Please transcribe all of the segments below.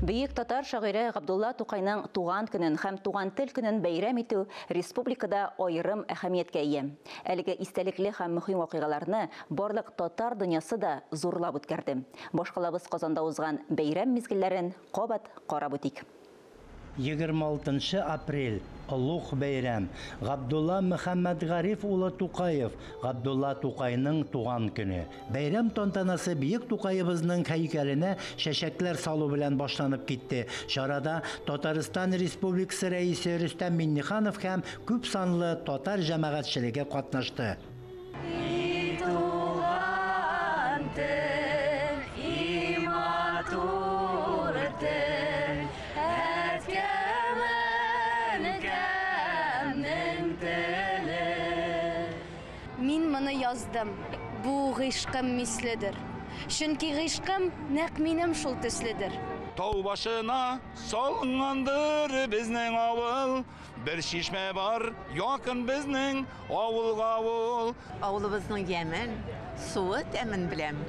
Бөек татар шагыйре Габдулла Тукайның туган көнен һәм туган тел көнен бәйрәм итү республикада аерым әһәмияткә ия. Әлеге истәлекле һәм мөһим вакыйгаларны барлык татар дөньясы да зурлап үткәрде. Башкалабыз Казанда узган бәйрәм мизгелләрен кабат карап үтик. 26 нчы апрель, олуг бәйрәм, Габдулла Мөхәммәтгариф улы Тукаев, Габдулла Тукайның туган көне. Бәйрәм тантанасы бөек Тукаебызның һәйкәленә чәчәкләр салу белән башланып китте. Чарада Татарстан Республикасы Рәисе Рөстәм Миңнеханов һәм күпсанлы татар җәмәгатьчелеге катнашты. И туган тел, и матур тел, әткәм, әнкәмнең теле. Мин моны яздым, бу гыйшкым миследер. Чөнки гыйшкым нәкъ минем шул төследер. Тау башына салынгандыр безнең авыл. Бер чишмә бар, якын безнең авылга ул. Авылыбызның ямен, суы тәмен беләм.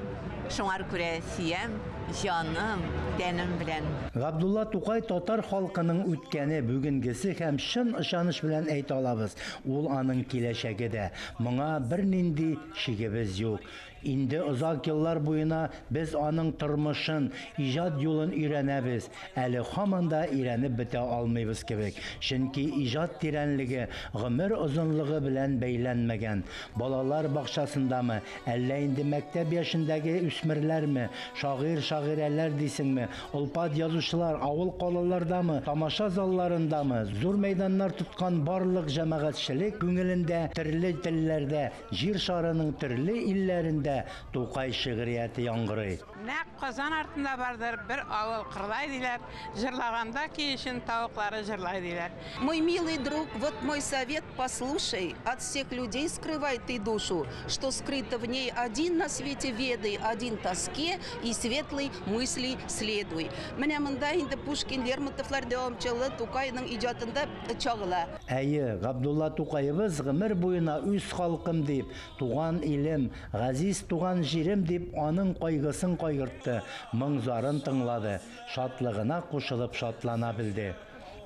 Шуңар күрә сөям, җаным, тәнем белән. Габдулла Тукай татар халкының үткәне, бүгенгесе һәм чын ышаныч белән әйтә алабыз, ул аның киләчәге дә. Моңа бернинди шигебез юк. Инде озак еллар буена без аның тормышын, иҗат юлын өйрәнәбез, әле һаман да өйрәнеп бетә алмыйбыз кебек. Чөнки иҗат тирәнлеге гомер озынлыгы белән бәйләнмәгән. Балалар бакчасындамы, әллә инде мәктәп яшендәге үсмерләрме, шагыйрь-шагыйрәләр дисеңме, олпат язучылар авыл-калалардамы, тамаша залларындамы, зур мәйданнар тоткан барлык җәмәгатьчелек күңелендә төрле телләрдә, Җир шарының төрле илләрендә Тукай шигърияте яңгырый. Нәкъ Казан артында бардыр бер авыл Кырлай диләр, җырлаганда көй өчен тавыклары җырлай диләр. Мой милый друг, вот мой совет, послушай, от всех людей скрывай ты душу, что скрыто в ней один на свете ведай, один тоске и светлой мысли следуй. Менә монда инде Пушкин, Лермонтовлар дәвамчылы Тукайның иҗатында чагыла. Әйе, Габдулла Тукаебыз гомер буена үз халкым дип, туган илем, газиз туган җирем дип аның кайгысын кайгыртты, моң-зарын тыңлады, шатлыгына кушылып шатлана белде.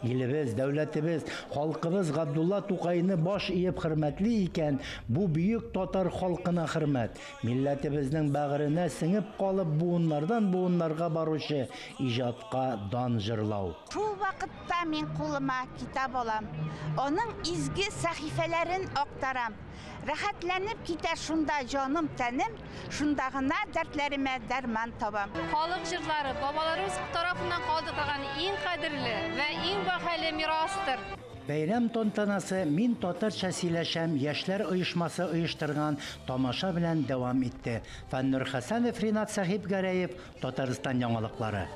Илебез, дәүләтебез, халкыбыз Габдулла Тукайны баш иеп хөрмәтли икән, бу бөек татар халкына хөрмәт, милләтебезнең бәгыренә сеңеп калып буыннардан-буыннарга баручы иҗатка дан җырлау. Шул вакытта мин кулыма китап алам, аның изге сәхифәләрен актарам. Рәхәтләнеп китә шунда җаным-тәнем, шунда гына дәртләремә дәрман табам. Халык җырлары, бабаларыбыз тарафыннан калдырылган иң кадерле вә иң бәһале мирастыр. Бәйрәм тантанасы Мин татарча сөйләшәм яшьләр оешмасы оештырган тамаша белән дәвам итте. Фәннур Хәсәнов, Ринат Сәхипгәрәев, Татарстан яңалыклары.